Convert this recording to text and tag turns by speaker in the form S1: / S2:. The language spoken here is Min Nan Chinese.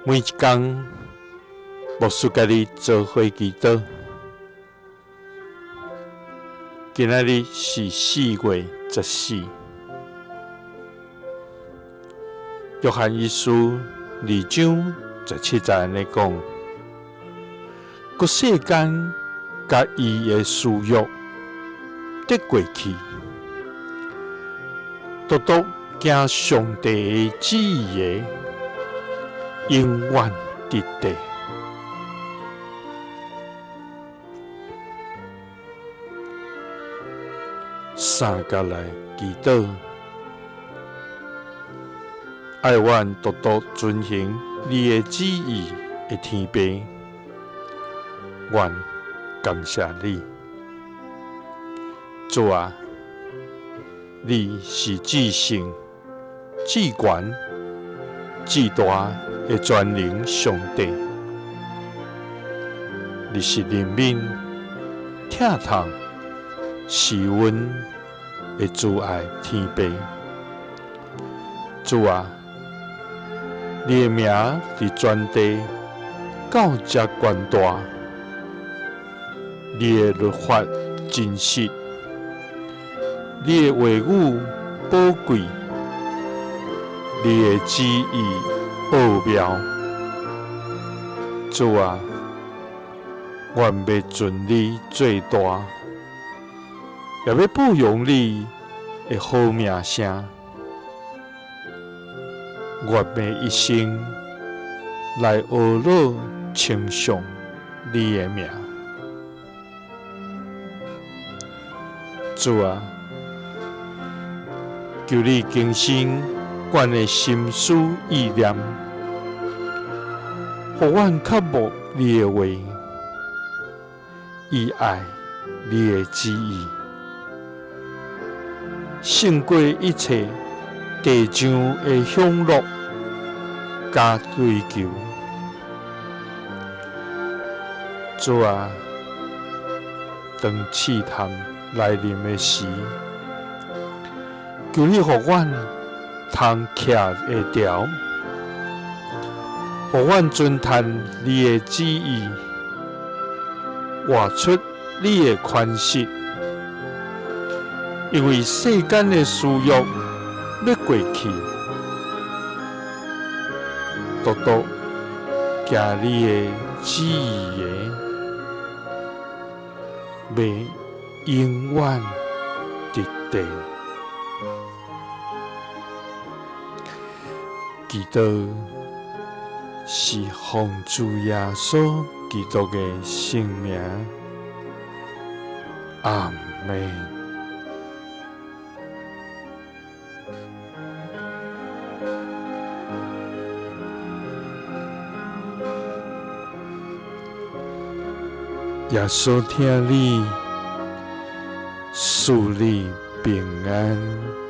S1: 每一工，牧師佮你做伙祈禱。今仔日是4月14，約翰一書2章17節按呢講：閣世間佮伊的私欲得過去，獨獨行上帝的旨意的，永遠佇地。三佮來祈禱，愛阮獨獨遵行你的旨意的天父，阮感謝你，主啊，你是至聖、至懸、至大的全能上帝，你是憐憫、疼痛、施恩的慈愛天父。主啊，你的名佇全地到遮懸大，你的律法真實，你的話語寶貴，你的旨意奧妙。主啊，阮欲尊你做大，也欲褒揚你的好名聲。願欲一生來呵咾稱頌你的名。主啊，求你更新阮的心思意念，予阮渴慕你的話，以愛你的旨意，勝過一切地上的享樂佮追求。主啊，當試探來臨的時，求你予阮通徛會牢，予阮遵趁你的旨意，活出你的款式。因為世間的私欲欲過去，獨獨行你的旨意的，欲永遠佇地。祈禱是奉主耶穌基督的聖名，阿們。耶穌疼你，賜你平安。